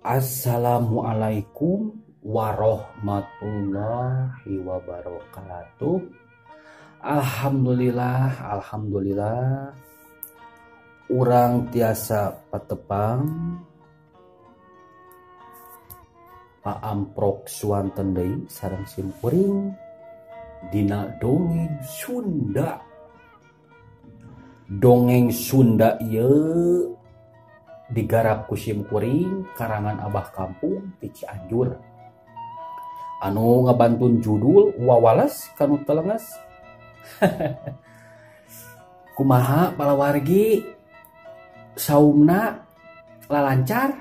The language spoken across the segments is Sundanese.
Assalamualaikum warahmatullahi wabarakatuh. Alhamdulillah, alhamdulillah urang tiasa patepang paamprok suanten deui sareng simkuring dina dongeng Sunda. Dongeng Sunda ieu digarap ku simkuring karangan Abah Kampung ti Cianjur anu ngabantun judul Wawales kanu telenges. Kumaha palawargi saumna lalancar?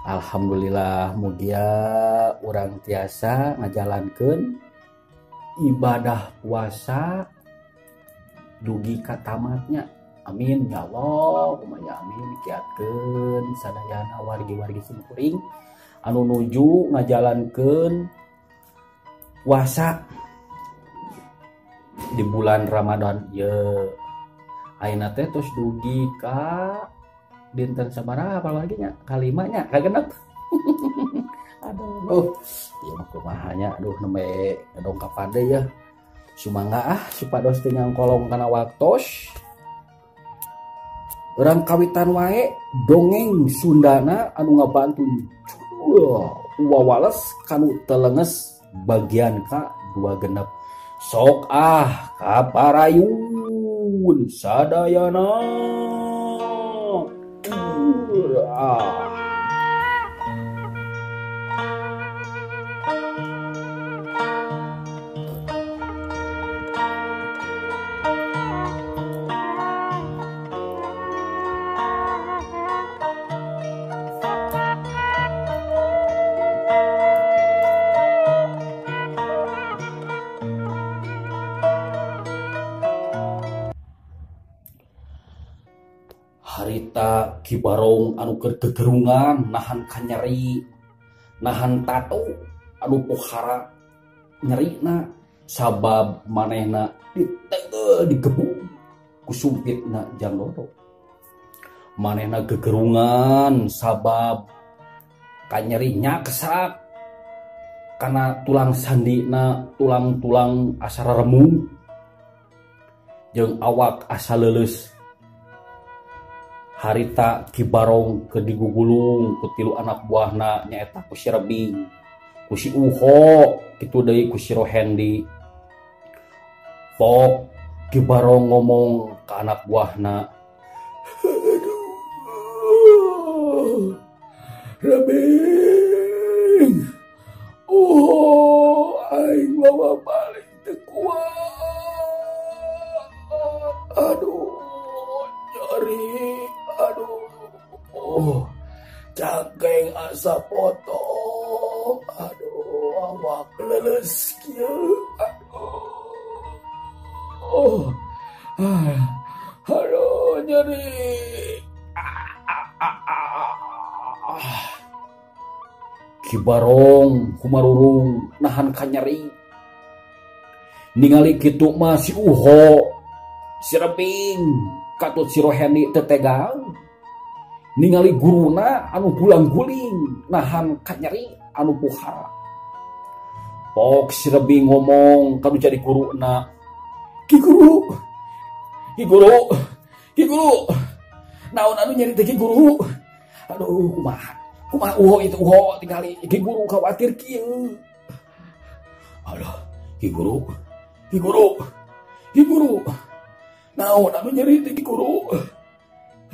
Alhamdulillah mugia urang tiasa ngajalankeun ibadah puasa dugi ka tamatnya. Amin ya Allah, kumanya amin, kiatkeun sadayana wargi-wargi simkuring anu nuju ngajalankeun puasa di bulan Ramadan ieu. Ayeuna teh tos dugi ka dinten sabaraha apalagi nya? Kalima nya, kagenep. Aduh, ieu mah kumaha nya, aduh nembe dongkapan deui ya. Sumangga ah supados teu nyangkolong kana waktos. Urang kawitan wae dongeng Sundana anu ngabantu judul Wawales kanu telenges bagian ka 2 genep. Sok ah kaparayun sadayana. Ah. Harita Ki Barong anu keur gegerungan nahan kanyeri, nahan tatu anu pohara nyerina sabab manehna ditege digebuk ku sumpitna Jang Dodo. Manehna gegerungan sabab kanyerinya kesak kana tulang sandina, tulang-tulang asa remung jeung awak asa leuleus. Harita Ki Barong keur digugulung ku tilu anak buahna nyaeta ku si Rebing, ku si Uho, kitu deui ku si Rohendi. Pok Ki Barong ngomong ka anak buahna, "Aduh, Rebing, Uho, aing bawa balik teu kuat. Aduh, nyeri. Aduh, cangkeng asa potong. Aduh, awak leuleus kieu. Aduh, aduh, nyeri." Ki Barong kumarurung nahan kanyeri. Ningali kitu mah si Uho, si Rebing, katut si Rohendi teu tegang. Ningali guruna anu gulang-guling nahan kanyeri anu pohara. Pok si Rebing ngomong kanu jadi guruna, "Ki guru, ki guru, ki guru, naon anu nyeri teh ki guru? Aduh, kumaha, kumaha Uho itu Uho tingali ki guru khawatir kieu. Aduh, ki guru, ki guru, ki guru, naon anu nyeri teh ki guru?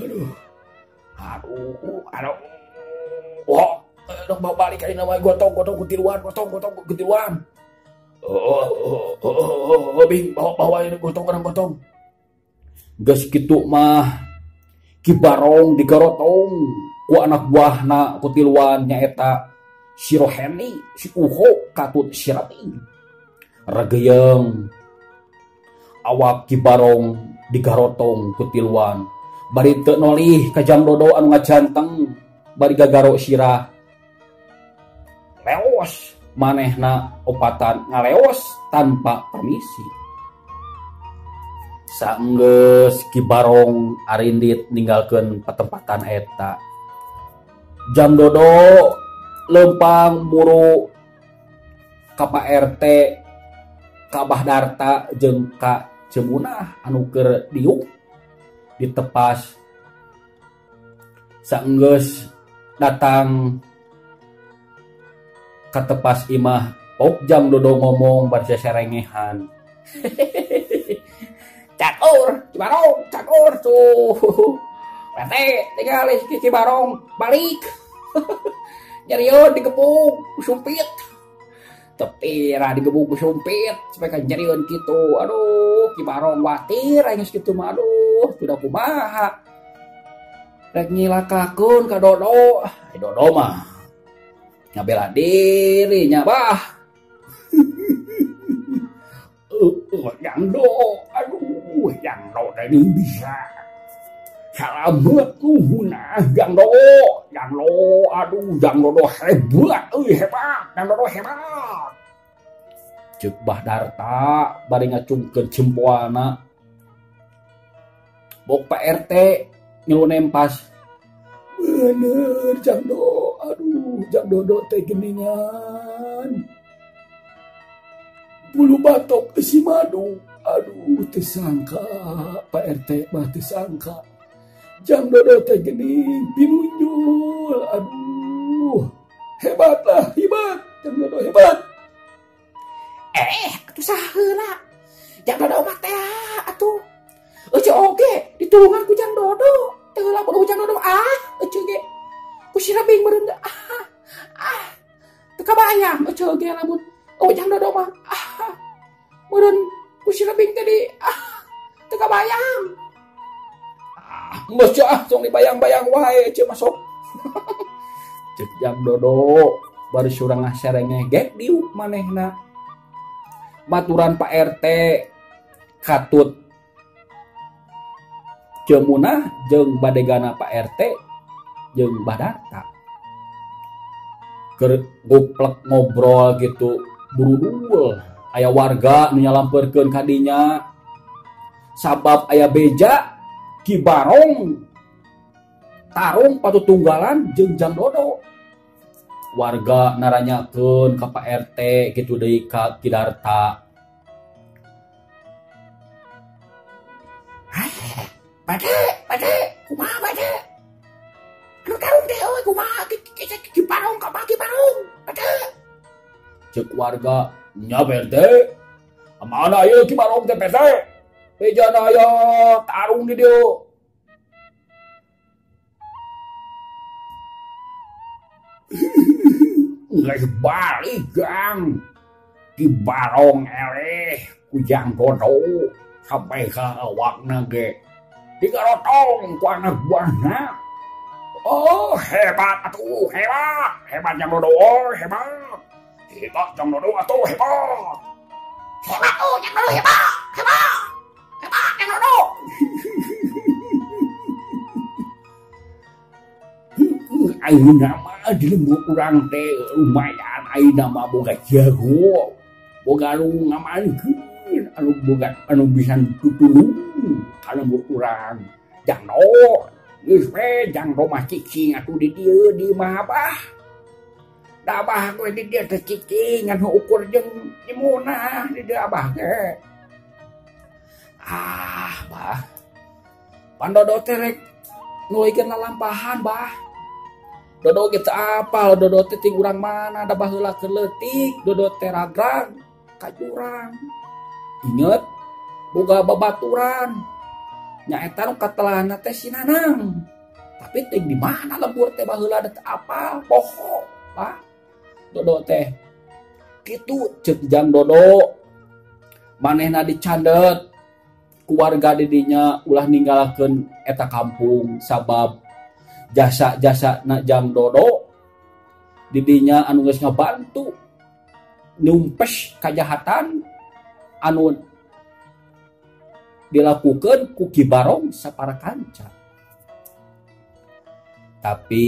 Aduh, aduh, aduh, wah, dong bawa balik ayeuna mah gotong, gotong kutiluan, gotong, gotong kutiluan. Oh, oh, oh, oh, bing, bawa, bawa ini gotong, orang gotong." Geus kitu mah Ki Barong digarotong ku anak buahna kutiluan nyaeta si Roheni, si Uho, katut si Rebing. Regeyeng awak Ki Barong digarotong kutiluan. Bari teu nolih ka Jang Dodo anu ngajanteng bari gagaro sirah. Leos manehna opatan ngaleos tanpa permisi. Saenggeus Ki Barong arindit ninggalkeun patempatan eta. Jang Dodo lempang muru ka Pak RT ka Bah Darta jeung ka Cemunah anu keur diuk ditepas. Saenggeus datang ka tepas imah pok Jang Dodo ngomong bari sasarengehan. Catur Ki Barong, catur tuh. RT tinggal Ki Barong balik. Nyerieun digebuk ku sumpit. Tepira digebuk ku sumpit sampai ka nyerieun kitu. Aduh, Ki Barong watir aing geus kitu mah. Aduh, sudah kumaha. Rek nyilakakeun ka Dodo. Dodo mah ngabela diri nya bah. Jang Do, aduh, Jang Do tadi bisa. Salamet nuhunah Jang Do, Jang Do, aduh, Jang Dodo hebat, euy hebat, Jang Dodo hebat. Ceuk Bah Darta bari ngacungkeun jempoana. Bok Pak RT ngilu nempas. Bener Jang Do, aduh, Jang Dodo teh geningan. Bulu batok eusi madu, aduh teu sangka Pak RT mah teu sangka. Jang Dodo teh geuning pinunjul, aduh hebat lah, hebat, Jang Dodo hebat. Atuh saheula Jang Dodo mah teh atuh. Euceu oge ditulungan ku Jang Dodo, teu heula bodoh Jang Dodo ah, euceu ge. Ku si Rabing meureun ah, ah. Teu kabayang euceu ge lamun oh Jang Dodo mah ah. Meureun ku si Rabing tadi ah, teu kabayang. Geus ah, tong dibayang-bayang wae ceu masuk. Ceuk Jang Dodo bari surang ngasarengeh gek diuk manehna. Baturan Pak RT katut Cemunah jeung badegana Pak RT jeung Bah Darta. Keur goplek ngobrol gitu burudul aya warga nu nyalampeurkeun ka dinya. Sabab aya beja Ki Barong tarung patutunggalan jeung Jang Dodo. Warga naranyakeun ka Pak RT kitu deui ka Ki Darta. Bade, bade, kumaha bade? Anu tarung teh euy kumaha Ki Barong ka Ki Barong, bade. Ceuk warga, nya RT. Mana ieu Ki Barong teh RT? Bejana aya tarung di dieu. Geus balik Gang. Ki Barong eleh ku Jang Dodo sampai ka awakna ge. Digarotong ku anak buahna. Oh hebat atuh, hebat. Hebat Jang Dodo, oh, hebat. Hebat Jang Dodo atuh, hebat. Hebat oh Jang Dodo hebat, hebat. Hebat Jang Dodo. Ayeuna mah di lembur urang teh lumayan ayeuna mah boga jago. Boga anu ngamankeun, anu boga anu bisa tutulung ka lembur urang. Jang Do, geus we Jang Do mah cicing atuh di dieu di imah abah. Da abah we di dieu teh cicing anu ukur jeung Nyimunah di dieu abah ge. Ah, bah. Pan Dodo teh rek nuluykeun lalampahan, bah. Dodo ge teu apal, Dodo teh ti urang mana da baheula keur leutik, Dodo teh ragrag ka jurang. Inget boga babaturan. Nyaeta nu katelahna teh si Nanang. Tapi teh di mana lembur teh baheula da teu apal, poho, bah. Dodo teh kitu ceuk Jang Dodo. Manehna dicandet keluarga didinya ulah ninggalkeun eta kampung sabab jasa-jasa na Jang Dodo didinya anu geus ngabantu numpes kajahatan anu dilakukeun ku Ki Barong sapara kanca. Tapi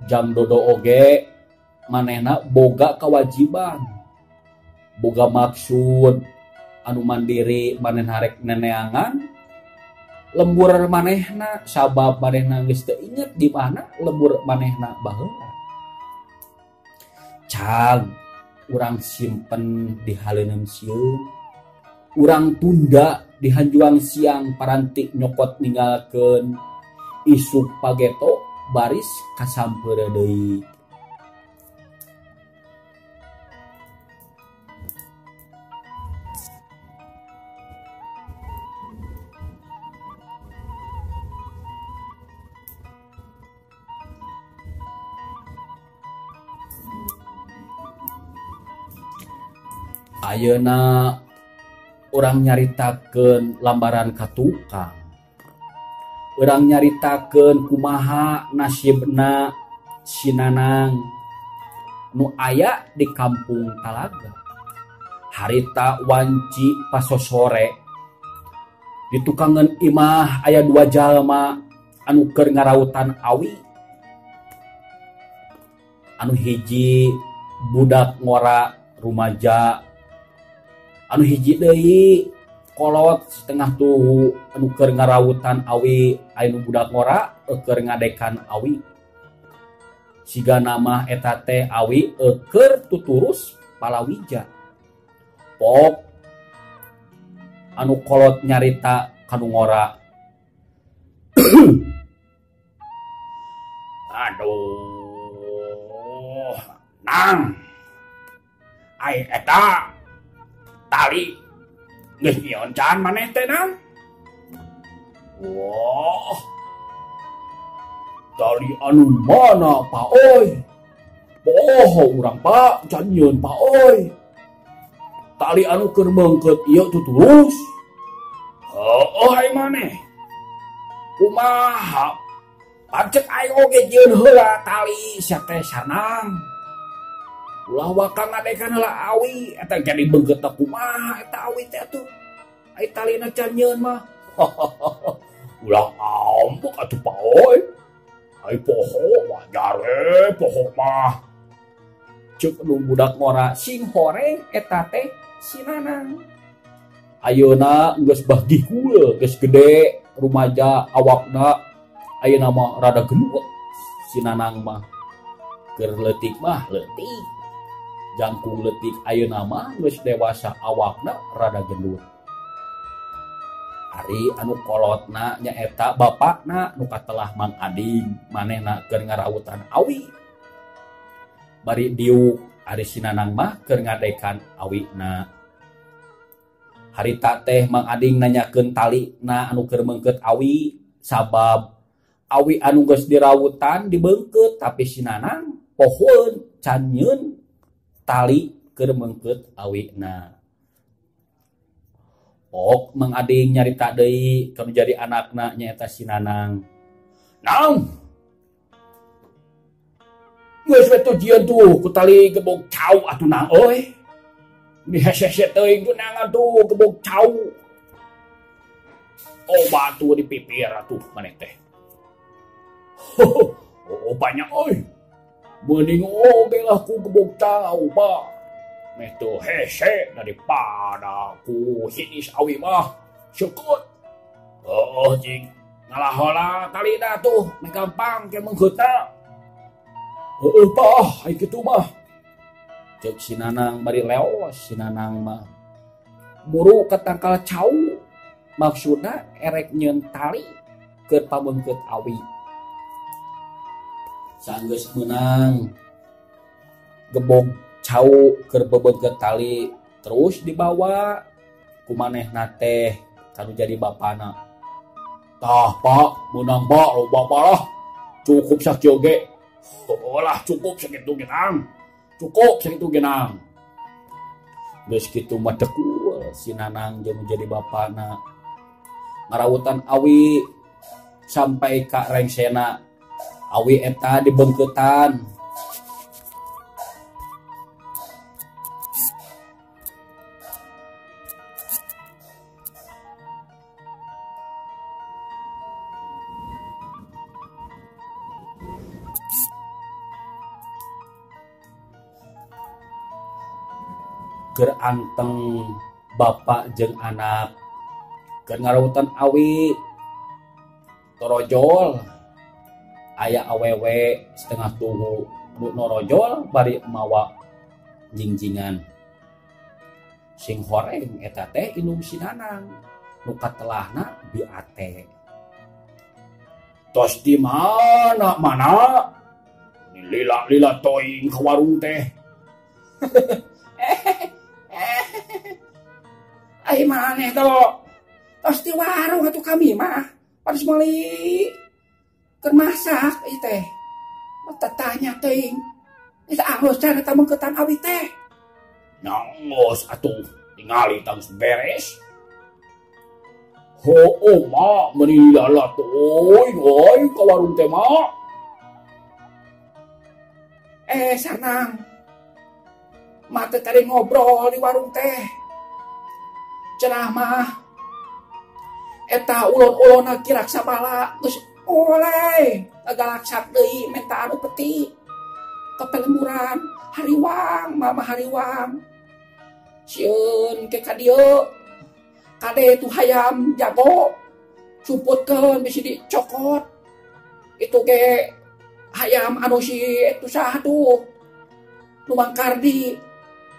Jang Dodo oge manehna boga kewajiban, boga maksud anu mandiri manehna rek neneangan lembur manehna sabab manehna geus teu inget di mana lembur manehna baheula. Cag urang simpen di haleuneum sieun, urang tunda di hanjuang siang paranti nyokot ninggalkeun isuk pageto baris kasampeureu deui. Ayeuna urang nyaritakeun lambaran ka tukang. Urang nyaritakeun kumaha nasibna si Nanang nu aya di kampung Talaga. Harita wanci pasosore di tukangeun imah aya dua jalma anu keur ngarautan awi. Anu hiji budak ngora rumaja, anu hiji deui kolot setengah tuhu anu keur ngarawutan awi, anu budak ngora keur ngadekan awi. Siga nama eta teh awi keur tuturus palawija. Pok anu kolot nyarita kanu ngora. Aduh, nang ai eta tali geus nyieun can maneh teh nang. Wah, tali anu mana Pak oi? Poho urang Pak can nyieun Pak oi. Tali anu keur meungkeut ieu tuturus. Heueuh ai maneh. Kumaha? Pancet aing oge nyieun heula tali sia teh sanang. Ulah waka ngadekan heula awi eta jadi beungkeut teh kumaha eta awi teh atuh. Ai talina can nyieun mah. Ulah ngambek atuh Pak oi. Ai poho wajar we poho mah. Ceuk nu budak ngora sing horeng eta teh si Nanang. Ayeuna geus bagih kula geus gede rumaja awakna ayeuna mah rada gendut si Nanang mah. Keur leutik mah leutik. Jangkung leutik ayeuna mah geus dewasa awakna rada gendut. Ari anu kolotna nyaeta bapakna nu katelah Mang Ading manehna keur ngarawutan awi. Bari diuk ari si Nanang mah keur ngadekan awina. Harita teh Mang Ading nanyakeun talina anu keur meungkeut awi sabab awi anu geus dirawutan dibeungkeut tapi si Nanang pohoeun can nyieun tali keur meungkeut awina. Ok Mang Ading nyarita deui ka nu jadi anakna nyaeta si Nanang. Nang, geus we tuh jieun tuh ku tali gebog cau atuh nang euy. Di hese-hese teuing tuh nang atuh gebog cau. Obat tuh di pipir atuh maneh teh. Oh banyak euy. Mending oge lah ku gebog cau Pak. Meh teu hese daripada ku hinis awi mah. Syukur. Oh jing ngalah heula talina tuh meh gampang ke meungkeutna. Heueuh Pak, ai kitu mah. Ceuk si Nanang bari leos si Nanang mah. Muru ka tangkal cau maksudna erek nyieun tali keur pameungkeut awi. Sanggeus meunang gebog cau keur bebeungkeut tali terus dibawa ku manehna teh kanu jadi bapana. Tah Pak, meunang Pak, loba Pak lah. Cukup sakieu ge. Oh lah cukup sakitu ge nang. Cukup sakitu ge nang. Geus kitu mah dekul si Nanang jeung jadi bapana. Ngarawutan awi sampai ka rengsena. Awi eta dibeungkeutan. Keur anteng bapak jeung anak keur ngarawutan awi Torojol aya awewe setengah tuhu nu norojol bari mawa jingjingan. Sing horeng eta teh indung si Nanang nu katelahna biate. Tos di mana mana lila-lila toing ke warung teh. Ai maneh do. Tos di warung atuh kami mah harus meuli keur masak ieu teh. Tetanya teuing. Geus alus can eta mengketan awi teh. Nangos atuh tingali tang beres. Hooh ma meuni lila teuing euy ka warung teh ma. Sarnang. Ma teh tadi ngobrol di warung teh. Cenah mah eta ulon-ulonna Ki Raksabala geus oleh ngagalaksak deui menta anu peti ke pelemburan hariwang mama hariwang sieun ke ka dieu kade tu hayam jago sumputkeun bisi dicokot itu ge hayam anu si itu saha tuh nu Mang Kardi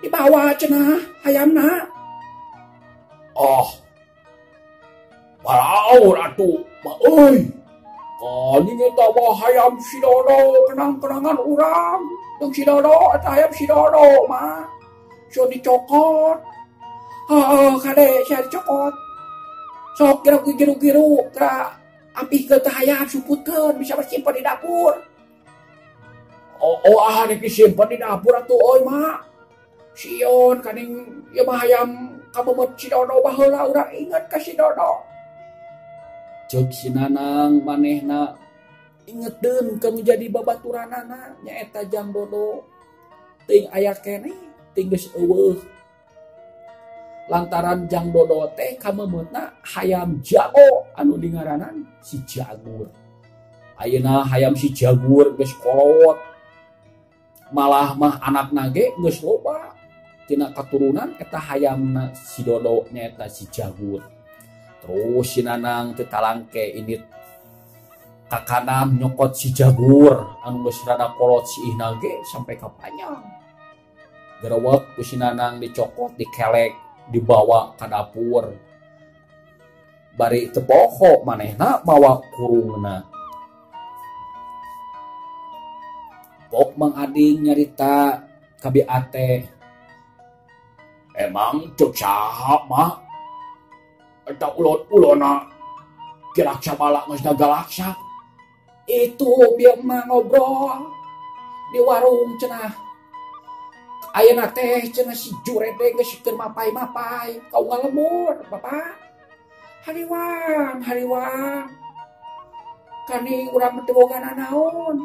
dibawa cenah hayamna. Oh, balaur atuh ma euy. Kaning eta mah hayam si Dodo kenang-kenangan urang. Jeung si Dodo eta hayam si Dodo mah. Sieun dicokot. Heuh kade sia dicokot. Sok giru-giru ka ampihkeun teh hayam sumputkeun bisa simpen di dapur. Oh ah rek disimpen di dapur atuh euy mah. Sieun kaning ieu mah hayam kabemet si Dodo baheula urang inget ka si Dodo. Ceuk si Nanang manehna ingeteun ka nu jadi babaturanana nyaeta Jang Dodo. Teuing aya keneh teuing geus eueuh. Lantaran Jang Dodo teh kamemeutna hayam jago anu dingaranan si Jagur. Ayeuna hayam si Jagur geus kolot. Malah mah anakna ge geus loba tina katurunan eta hayamna si Dodo nyaeta si Jagur. Terus si Nanang teu talangke indit ka kanan nyokot si Jagur anu geus rada kolot si ihna ge sampai ka panjang. Gerewek ku si Nanang dicokot dikelek dibawa ka dapur. Bari teu poho manehna mawa kurungna. Pok Mang Ading nyarita ka Biate. Emang ceuk saha mah eta ulon-ulonna Ki Raksabala geus ngagalaksak. Itu bieu mah ngobrol di warung cenah. Ayeuna teh cenah si Jurede geus keur mapai-mapai ka unggal lembur, Bapak. Hariwang, hariwang. Kani urang teu boga nanaon.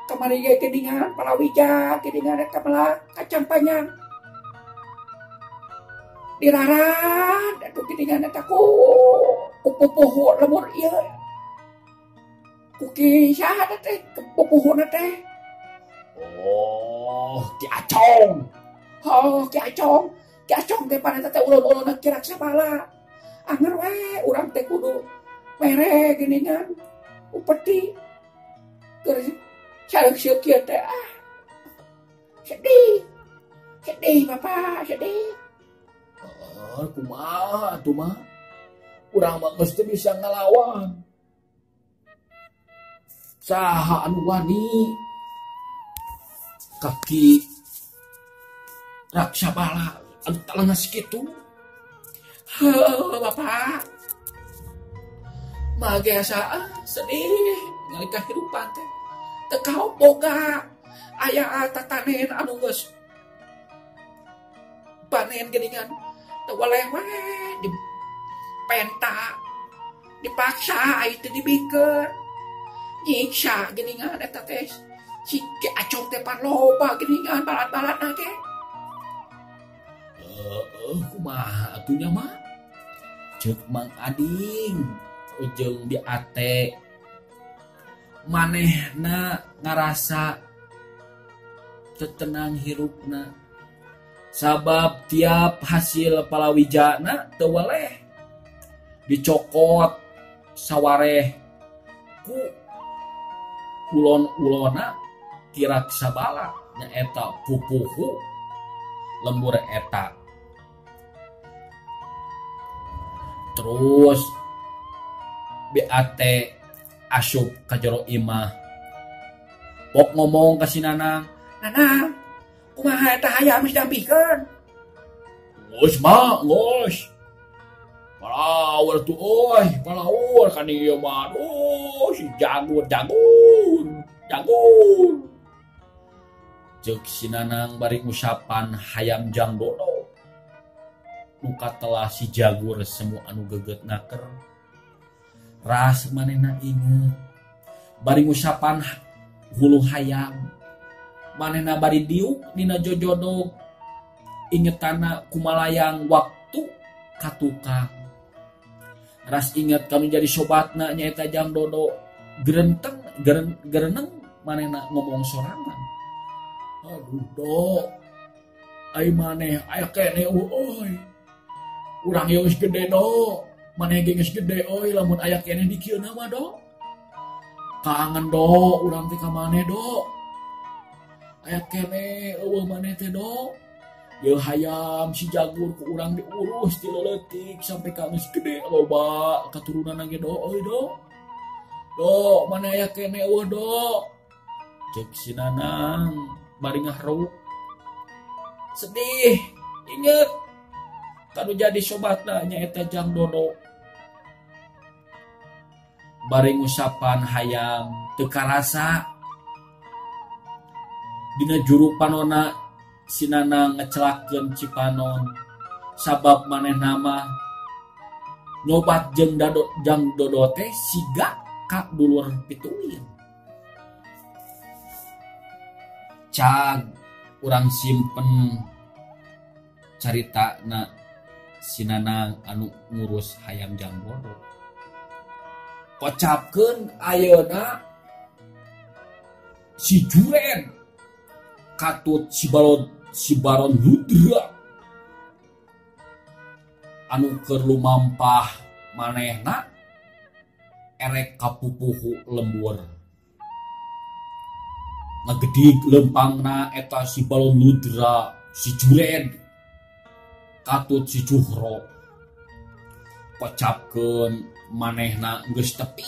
Kamari ge geuningan palawija, geuningan eta melak kacang panjang. Diraran atuh geuningan eta ku pupuhu lembur ieu. Ku ki saha teh pupuhuna teh? Oh, Ki Acong. Oh, Ki Acong. Ki Acong teh paneta teh ulun-ulunna Ki Raksabala. Anger we urang teh kudu mere geuningan upeti. Keur sareng sieuk kieu teh ah. Sedih. Sedih Bapak, sedih. Kumaha atuh mah? Urang mah geus teu bisa ngalawan. Saha anu wani kaki Raksabala anu talengas kitu? Heuh Bapak. Mah ge asa sedih ningali kahirupan teh. Teu kaoboga aya tatanen anu geus panen geuningan teu weleh we dipenta dipaksa aya teu dibikeun nyiksa geuningan eta teh si Ki Acong teh pan loba geuningan balat-balatna ge. Heuh kumaha atuh nya mah? Ceuk Mang Ading jeung Biate manehna ngarasa tetenang hirupna sabab tiap hasil palawijana teu weleh dicokot sawareh Ulon-ulona Ki Raksabala nyaeta pupuhu lembur eta. Terus BAT asup ka jero imah. Pok ngomong ka si Nanang, "Nanang, kumaha eta hayam geus diampihkeun?" "Geus mah, geus. Palaur tuh euy, palaur kan ieu mah. Aduh, si jagur jagur, jagur." Ceuk si Nanang bari ngusapan hayam jang dodo. Nu katelah si jagur semu anu geget ngaker. Ras manehna inget bari ngusapan hulu hayam. Manehna bari diuk dina jojodog ingetana kumalayang waktu ka tukang. Ras inget kanu jadi sobatna nyaeta jang dodo gerenteng gereneng manehna ngomong sorangan. "Aduh do, ai maneh aya keneh euy. Urang ieu geus gede do. Maneh ge geus gede euy lamun aya keneh di kieu mah do. Kangen do urang teh ka maneh do. Aya keneh eueuh maneh teh do. Ieu hayam si jagur ku urang diurus ti leutik sampai ka geus gede loba katurunanna ge do euy do. Do maneh aya keneh eueuh do." Ceuk si Nanang bari ngahruk. Sedih inget kanu jadi sobatna nyaeta jang dodo. Bari ngusapan hayam teu karasa. Dina juru panona si Nanang ngecelakeun Cipanon sabab manehna mah nyobat jeung jang dodo teh siga ka dulur pituin. Cag urang simpen caritana si Nanang anu ngurus hayam jang dodo. Kocapkeun ayeuna si Juren katut si Baron Ludra anu keur lumampah manehna erek ka pupuhu lembur. Ngagedig lempangna eta si Balon Ludra, si Juren katut si Juhro. Kocapkeun manehna geus tepi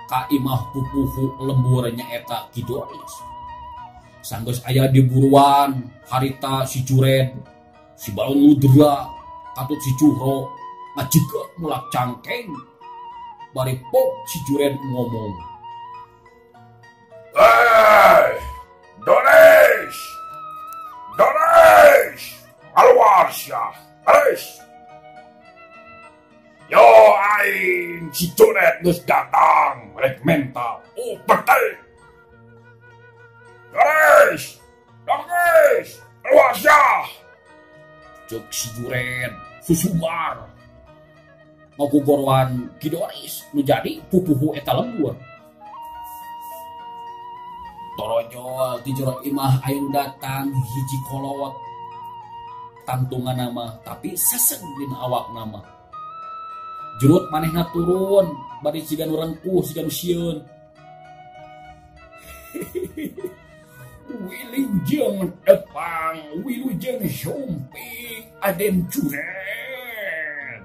ka imah pupuhu lembur nyaeta Ki Doris. Sanggeus aya di buruan harita si Juren, si Balon Ludra katut si Juhro ngajigek mulak cangkeng. Bari pok si Juren ngomong, "Hei, Doris! Doris! Keluar sia, Doris! Yo aing si Juret geus datang rek menta upeti. Doris! Doris! Keluar sia!" Ceuk si Juret susumar ngagogoroan Ki Doris nu jadi pupuhu eta lembur. Torojol ti jero imah aya nu datang hiji kolot tangtungan nama tapi seseg dina awakna mah. Jurut manehna turun bari siga nu rengkuh siga nu sieun. "Wilujeng tepang, wilujeng sumping Aden Juren."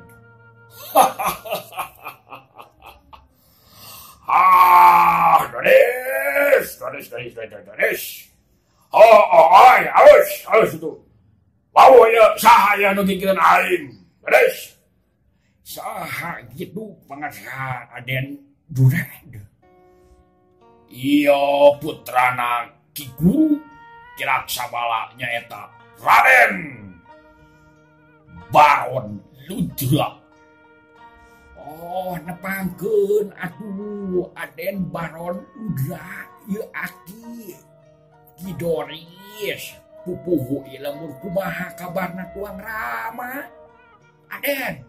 "Ah, Doris, Doris, Doris, Doris, Doris. Oh, oh, oi, halus, halus itu. Wau ya, saha ya nu gigireun aing. Doris. Saha gitu pangasaha Aden Juren?" "Iyo putrana Ki Guru Ki Raksabala nyaeta Raden Baron Ludra." "Oh, nepangkeun atuh Aden Baron Ludra ieu aki Ki Doris pupuhu ieu lembur kumaha kabarna tuang Rama Aden?"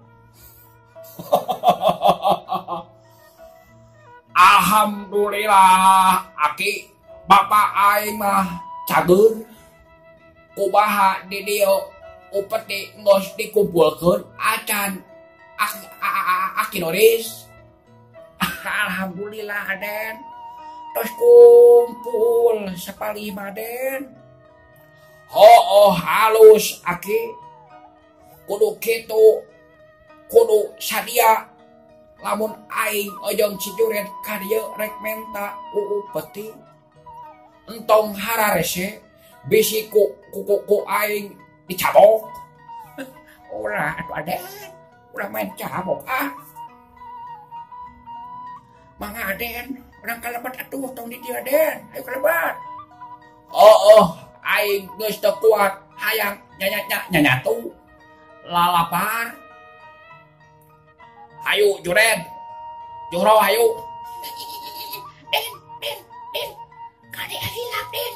"Alhamdulillah aki, bapak aing mah cager. Kumaha di dieu upeti geus dikumpulkeun acan aki Doris?" "Alhamdulillah Aden. Tos kumpul sapalih Maden. Oh halus aki kudu kitu kudu sadia lamun aing ojong cijuret ka dieu rek menta uu peti entong hararese bisi ku ku aing dicabok. Ulah atuh Aden, ulah main cabok ah. Mangga Aden, urang kalebet atuh tong di dieu Aden, ayo kalebet. Oh aing geus teu kuat hayang nyanyatu lalapar. Hayu juren Juhro hayu. Den den den kade hilap Den.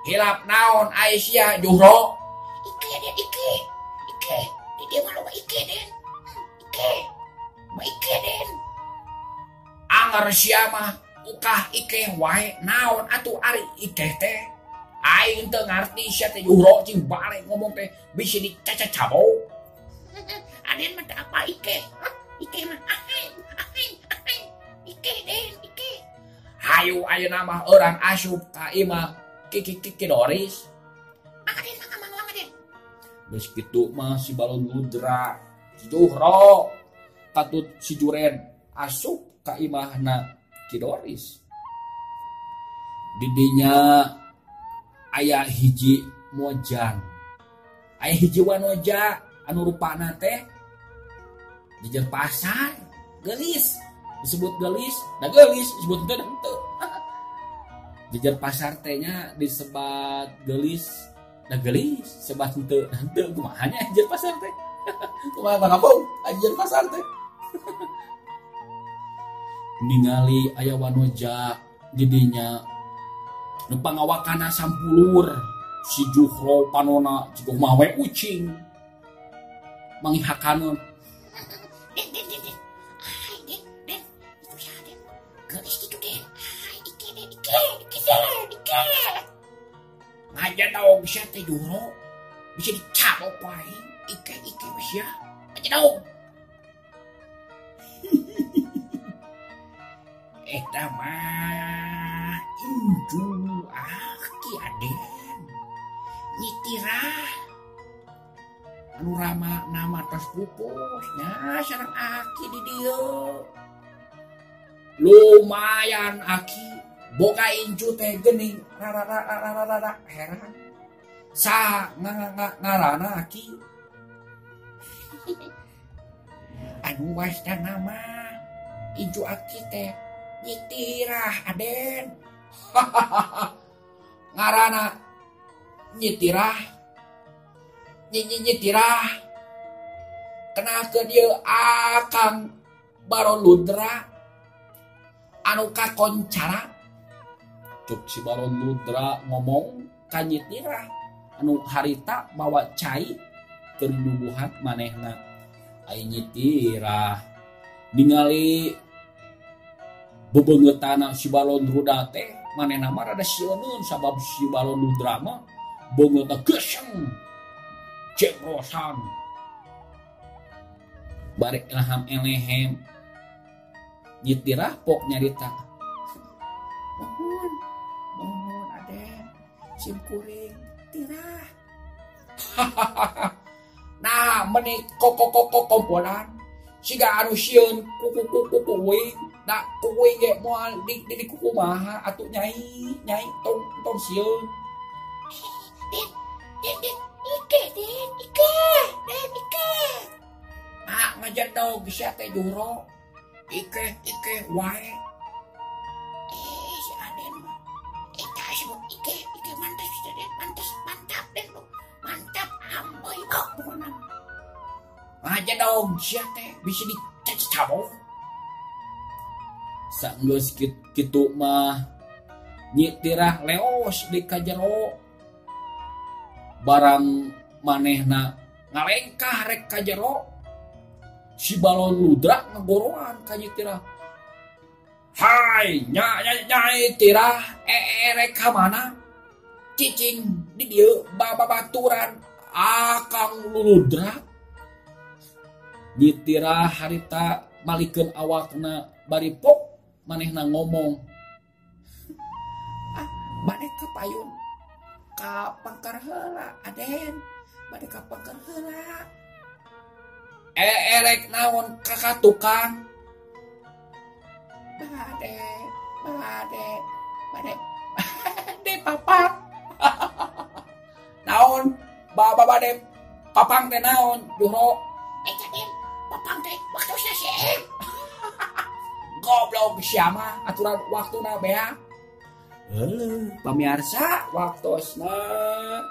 Hilap naon ai sia Juhro? Ike Den, ike ike di dieu mah loba ike Den. Ike loba ike Den. Anger sia mah ukah ike wae naon atuh ari ike teh. Aing teu ngarti sia teh Juhro cing balik ngomong teh bisi dicacacabok. Aden mah teu apa ike. Ike mah aheng aheng aheng ike Den ike. Hayu ayeuna mah urang asup ka imah Kiki Kiki Doris. Mangga Den, mangga mangga mangga Den. Geus kitu mah si Balon Ludra, si Juhro katut si Juren asup ka imahna Ki Doris. Didinya aya hiji mojang. Aya hiji wanoja anu rupana teh jejer pasar, gelis, disebut gelis, da gelis disebut teu henteu. Jejer pasar teh nya disebat gelis, da gelis, sebat henteu henteu kumaha nya jejer pasar teh. Kumaha bangapung jejer pasar teh. Ningali aya wanoja didinya nu pangawakana sampulur si Juhro panona jiga kumaha we ucing mangihakaneun. Den den den den. Ai Den den itu saha Den? Gelis kitu Den. Ai ike Den ike ike Den ike. Ngajedog sia teh Juhro bisa dicabok ku aing ike ike we sia ngajedog. Eta mah incu aki Aden nyitirah anu rama nama tos pupus nya sareng aki di dieu. Lumayan aki boga incu teh geuning rara heran sa ngarana aki. Anu wasta nama incu aki teh nyitirah Aden. Ngarana nyitirah nyitirah kenakeun ieu Akang Baron Ludra anu kakoncara. Cuk si Baron Ludra ngomong ka nyitirah anu harita mawa cai keur nyuguhan manehna. Ai nyitirah ningali bebeungeutana si Balon Ludra teh manehna mah rada sieuneun sabab si Balon Ludra mah beungeutna geseng jebrosan barek ilham elehem. Nyitirah pok nyarita, mohon mohon Aden sim kuring tirah. Nah meni koko kompolan siga anu sieun kuku kuku kuing da kuing ge moal di di kumaha atuh nyai nyai tong tong sieun. Den den den ike Den ike Den ike. Ah ngajedog sia teh Juhro ike ike wae. Si Aden mah eta sebut ike ike mantas Den mantas mantap Den mantap amboy bok pokona. Ngajedog sia teh bisa dicacabok. Sanggeus kitu mah nyitirah leos di kajero barang manehna ngalengkah rek kajero si Balon Ludra ngagoroan ka nyitirah. Hai nyai tirah rek ka mana cicing di dieu bababaturan Akang Ludra. Nyitirah harita malikeun awakna bari pok manehna ngomong. Bade ka payun ka pangkar heula Aden, bade ka pangkar heula. Erek naon ka tukang? Bade bade bade bade papang. Naon baba bade papang teh naon Juhro? Aden papang teh waktosna seep. Goblok sia mah aturan waktuna bea. Heuh, pamirsa waktosna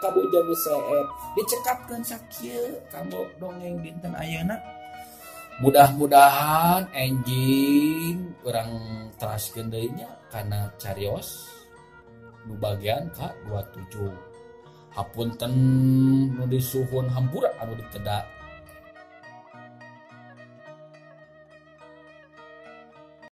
kabujeng seep dicekapkeun sakieu kanggo dongeng dinten ayeuna. Mudah-mudahan enjing urang teraskeun deui nya kana carios nu bagian ka 27. Hapunten nu disuhun hampura anu diteda.